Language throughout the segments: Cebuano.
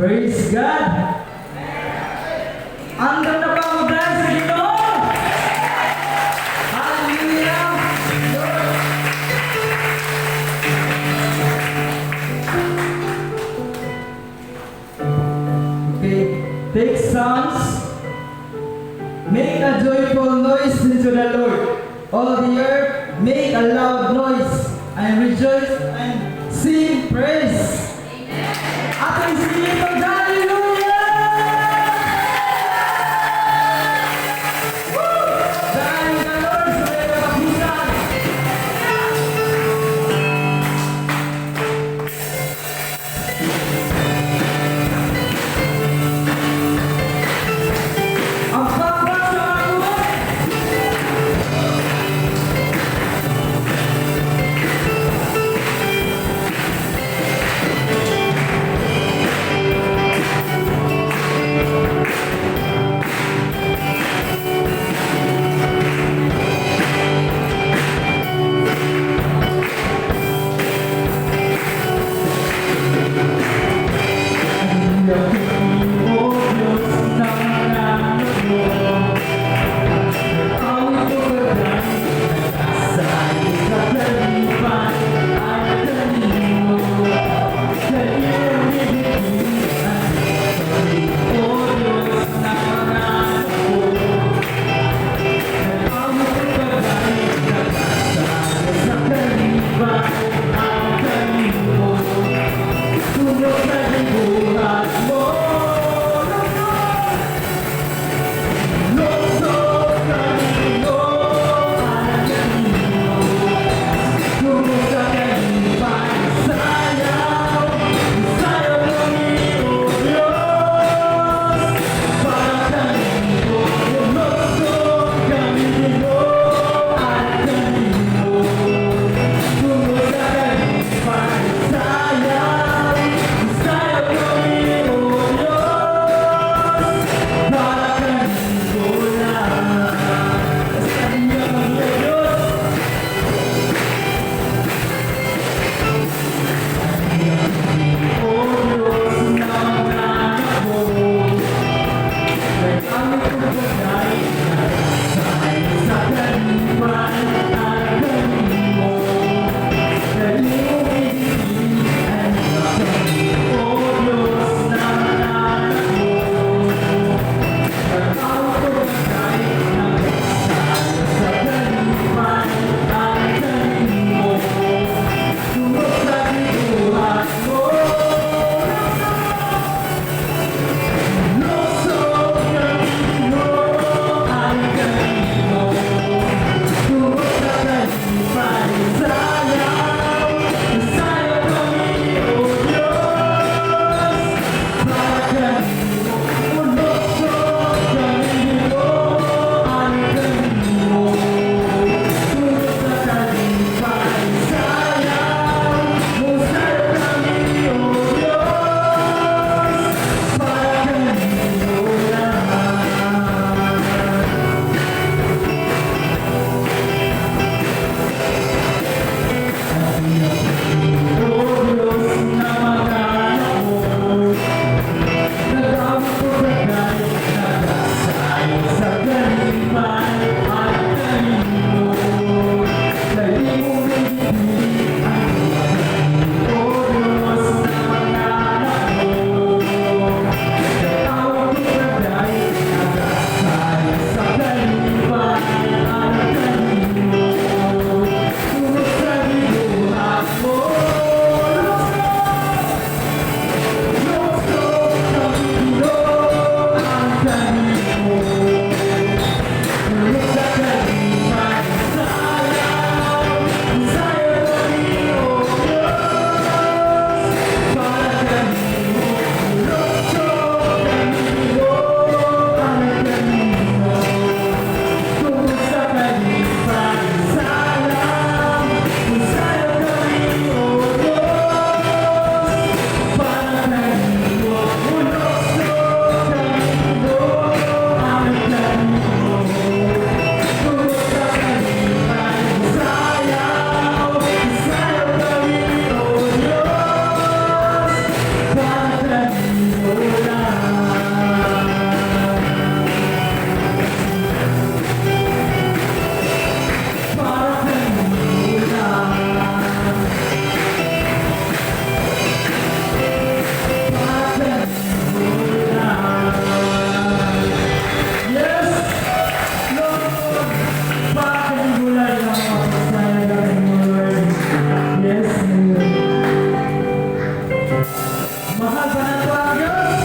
Praise God! Andam na ba mo dahil sa Ginoo? Hallelujah! Lord! Okay, take songs. Make a joyful noise unto the Lord. All the earth, make a loud noise and rejoice and sing praise. Atong singin pag hallelujah! Woo! Dahil the Lord sa may katapusan. Ang pakpak sa mga buhay. O Diyos ng anak mo, awit ko kagay, nasa kakalipan ay kanino, kanino O Diyos ng anak ko, awit ko kagay, nasa sa kalipan ay kanino, Tulog sa buhat mo. Lungsod kanino, anak kanino, Tungod sa kalipay, sayaw, sayaw kami, O Diyos, para kanino, lungsod kanino, anak kanino, Tungod sa kalipay, sayaw, sayaw. Mahal ba nato ang Diyos?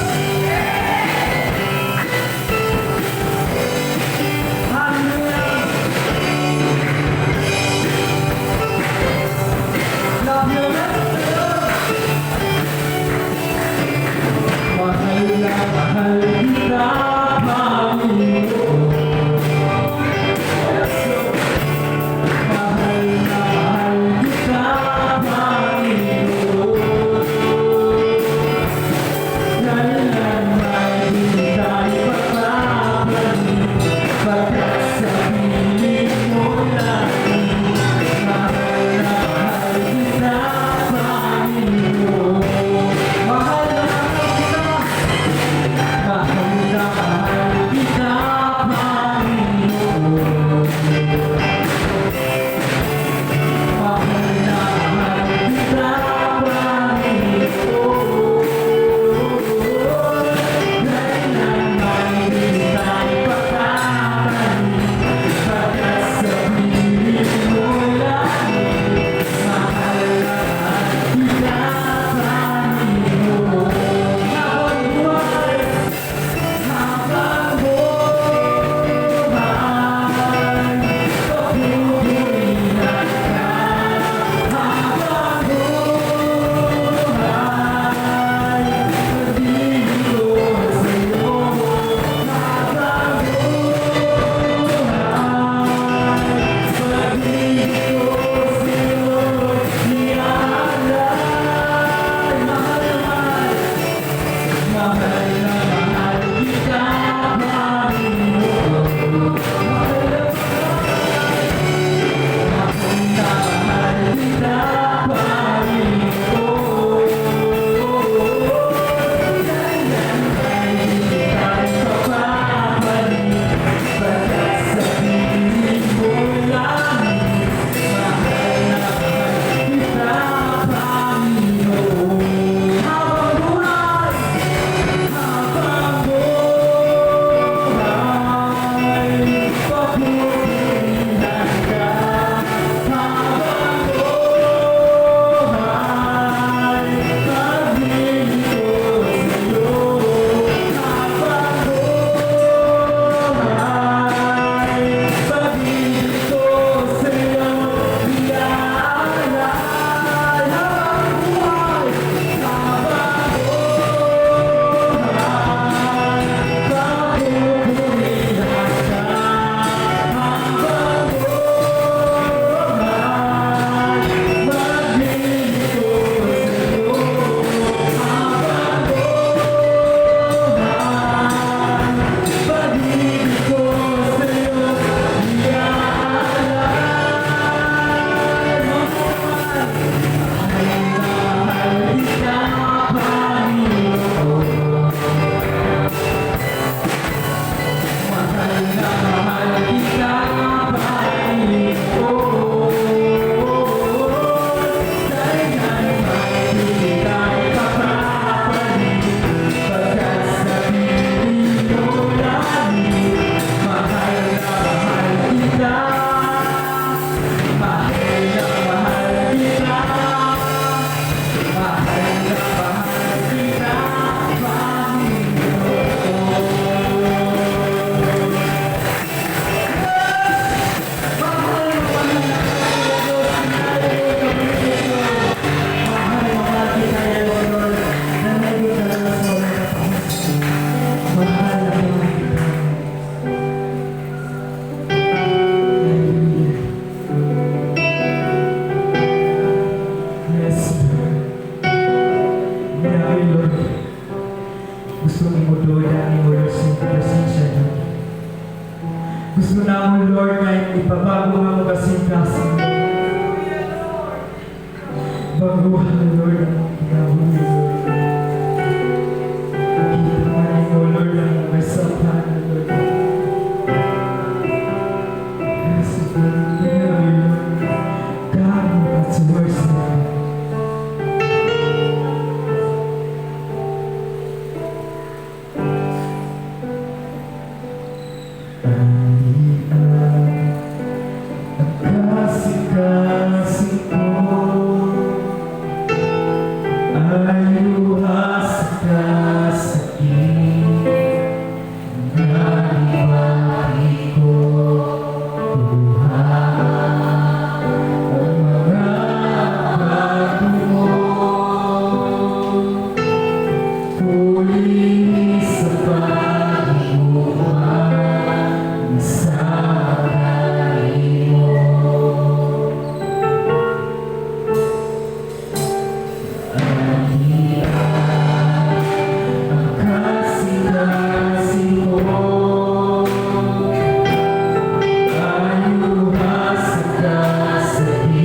Hallelujah! Love you, Lord. Mahal na mahal kita, Panginoon. Yes, Lord. Mahal na mahal kita, Panginoon. Kailanman di tayo magpapalit, pagkat sa piling mo lagi. Mahal na mahal kita, Panginoon. Mahal na mahal kita. Mahal na mahal kita, Panginoon. Mahal na mahal kita, Panginoon. Kailanman di tayo pagpapalit, pagkat sa piling mo lagi. Mahal na mahal kita, Panginoon. Habang buhay, habang buhay, papurihan ka. Habang buhay, maglilingkod sa'yo. Habang buhay, maglilingkod sa'yo. Iaalay, mahal na mahal. Mahal na mahal kita, Panginoon. Mahal na mahal. Mahal na mahal kita, Panginoon. Kailanman di tayo papalit, pagkat sa piling mo lagi. Mahal na mahal kita, Panginoon. Habang buhay, habang buhay, papurihan ka. Habang buhay, maglilingkod sa'yo. Habang buhay, maglilingkod sa'yo. Iaalay, habang buhay, habang buhay, papurihan ka. Habang buhay, maglilingkod sa'yo. Habang buhay, maglilingkod sa'yo. Iaalay, mahal, mahal kita, Panginoon. Mahal na mahal kita, Panginoon. Kailanman di tayo papalit, pagkat sa piling mo lagi. Mahal na mahal kita. Mahal na mahal kita. Mahal na mahal kita, Panginoon. Mahal na mahal na tayo, Diyos. Mahal na mahal kita, Lord. Nanayon ka na sa mga mahal na mahal kita. Hallelujah. Yes, Lord. Grabe, Lord. Gusto mo doon ang imo, Lord, sa presensya, Lord. Gusto namo, Lord, nga ipabago nga mo kasing-kasing. Baguhan, Lord, ang among kinabuhi, Lord. Kita man nimo, Lord, ang mga sapan, Lord. Yes, Lord. Lord. God, let's worship you. Ani ang kasing-kasing ko. Puli sa paghigugma sa kanimo. Ang kasing-kasing ko ayuha sa kasakit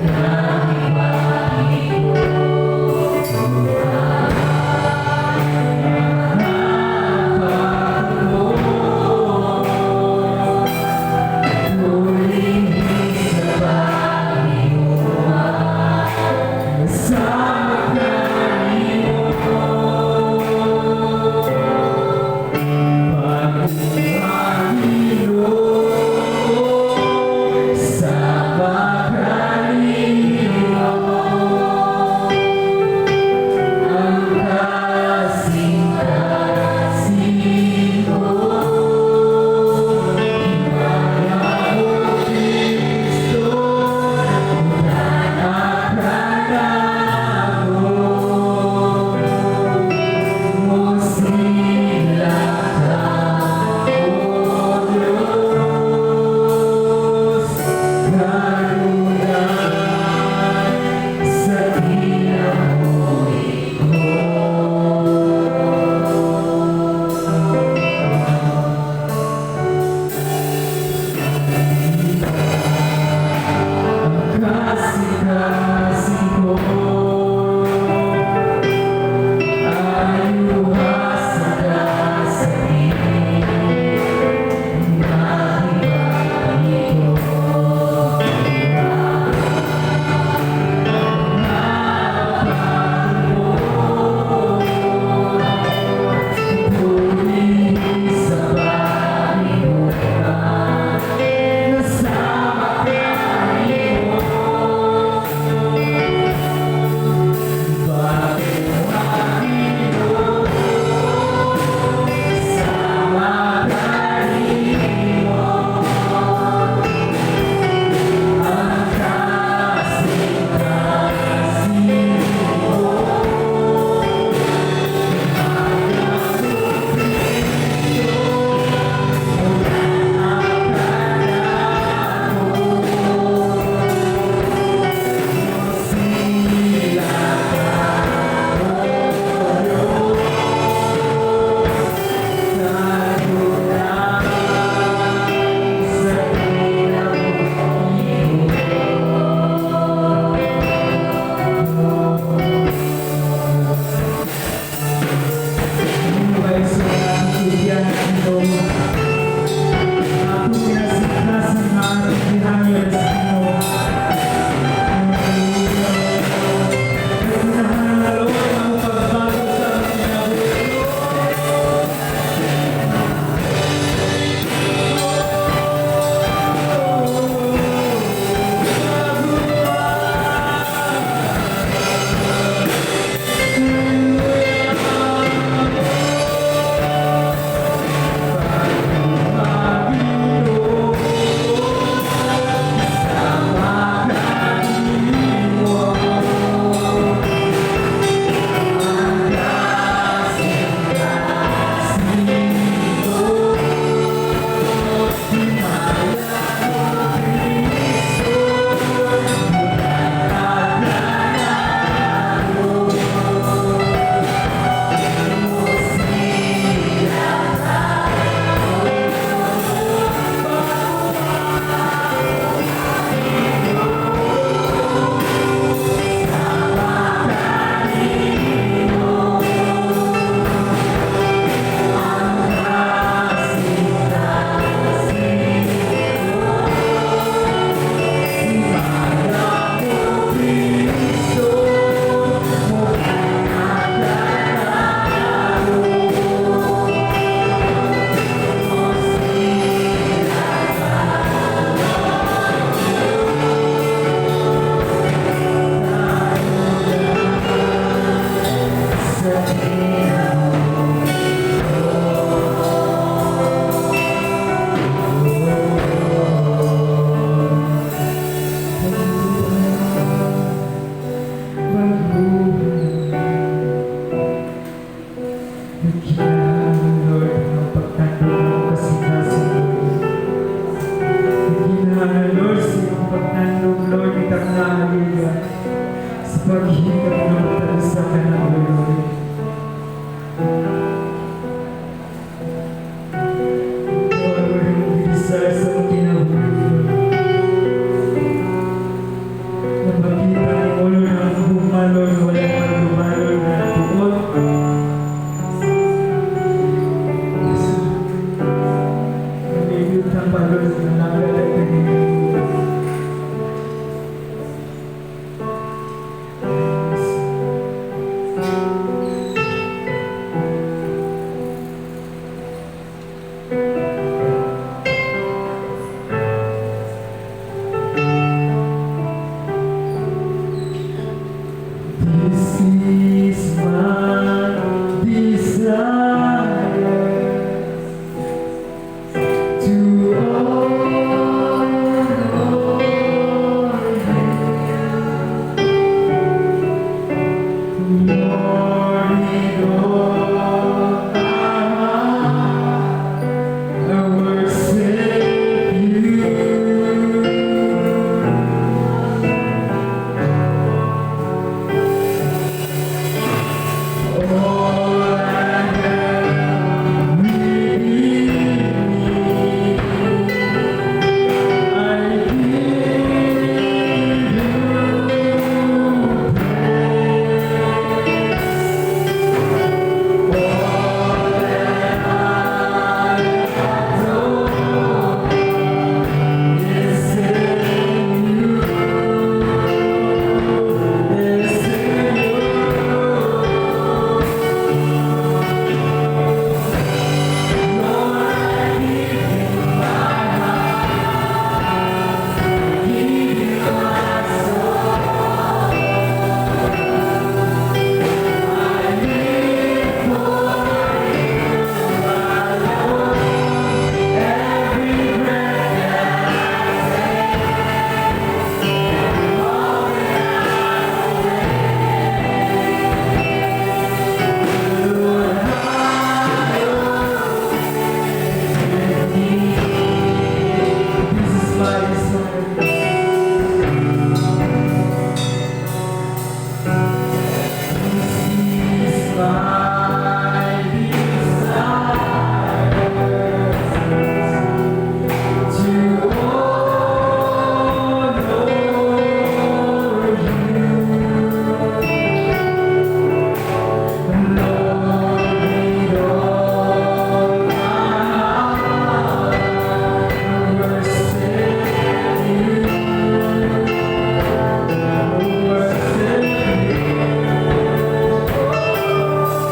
nga gibati ko. Ko Puli sa paghigugma sa kanimo. Pag-ilo sa kanimo ang kasing-kasing ko. Himaya mo, Kristo, kanako. Mosilak ka, O Diyos, kanunay sa kinabuhi ko. Ang kasing-kasing ko ayuha sa kasakit nga gibati ko. Puli sa paghigugma sa kanimo. Pag-ilo sa kanimo ang kasing-kasing ko. Himaya mo, Kristo, kanako. Mosilak ka, O Diyos, kanunay sa kinabuhi ko. Mga kaibigan ng Ginoo, atong kinasing-kasing nga atong gihangyo sa Ginoo. Kinahanglan, Lord, ang pagbago sa among kinabuhi. Sa My desire to honor you, Lord, with all my heart, worship you, worship you.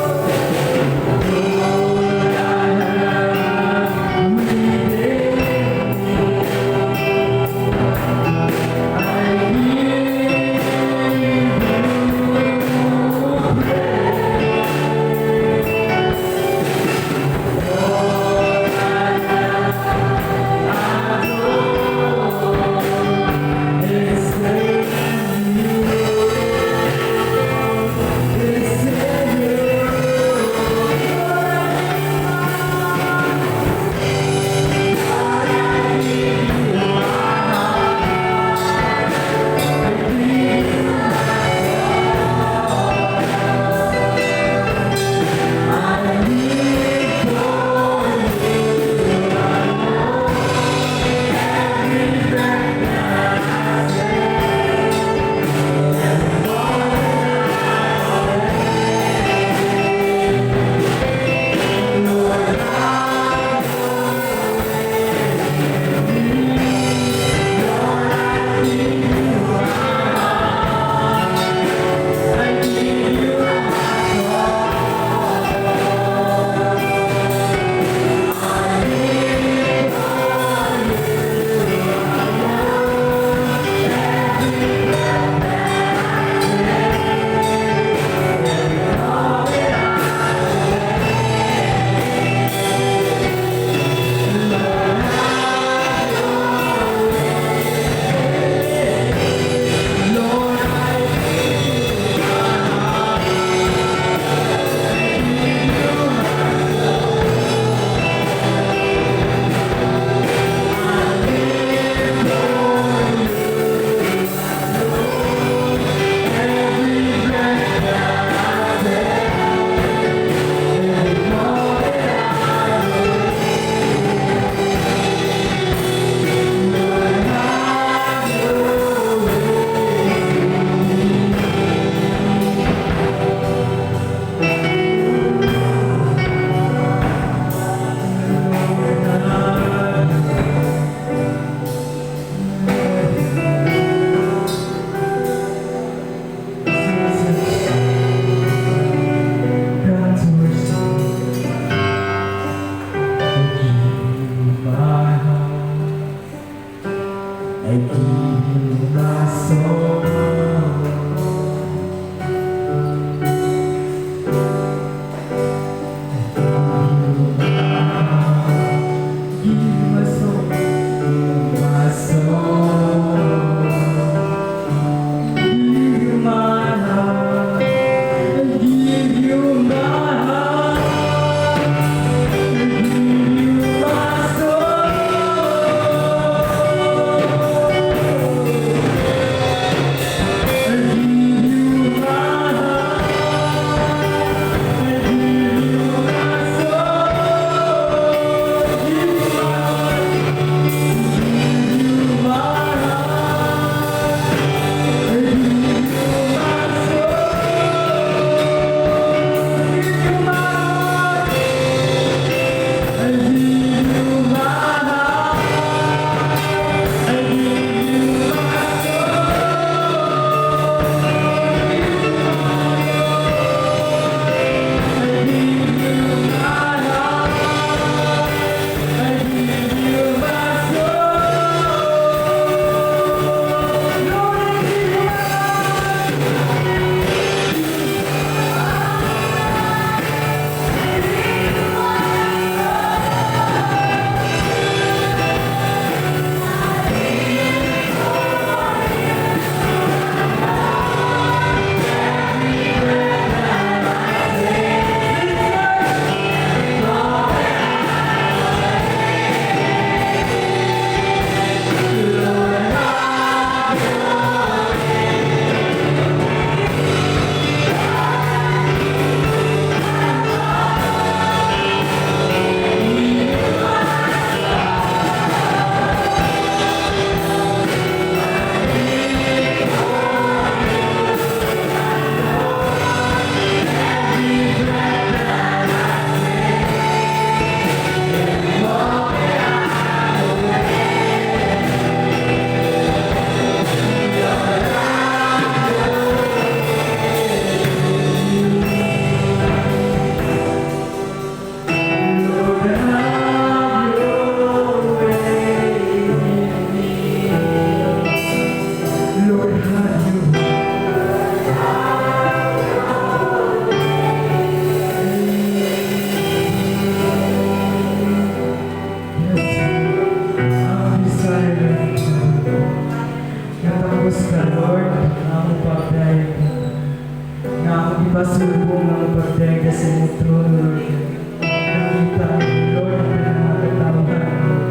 Subong nga pagdayeg sa imong trono, Lord God. Nakita mo, Lord, ang tanang katawhan, Lord,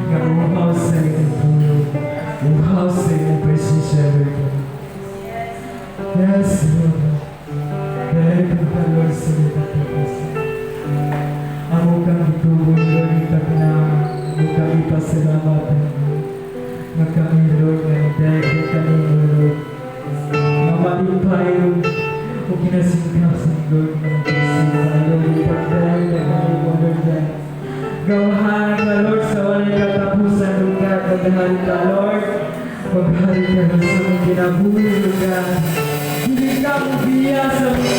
nga uhaw sa imong pulong, uhaw sa imong presensya, Lord God. Yes, Lord. Dahil ka, Lord, sa iyong katapusan. Amo kang itugon, Lord, itagnam, amo kang ipasalamatan, Lord. Nga kami, Lord, nga nagdayeg kanimo, Lord. Nga malipay o kinasingkasan, Lord, nga magkasimba, Lord, ipagdayeg na kanimo, Lord God. Gamhanan ka, Lord, sa walay katapusan, Lord God. Maghari ka, Lord. Maghari ka, Lord, sa among kinabuhi, Lord God. Dili ka mobiya sa among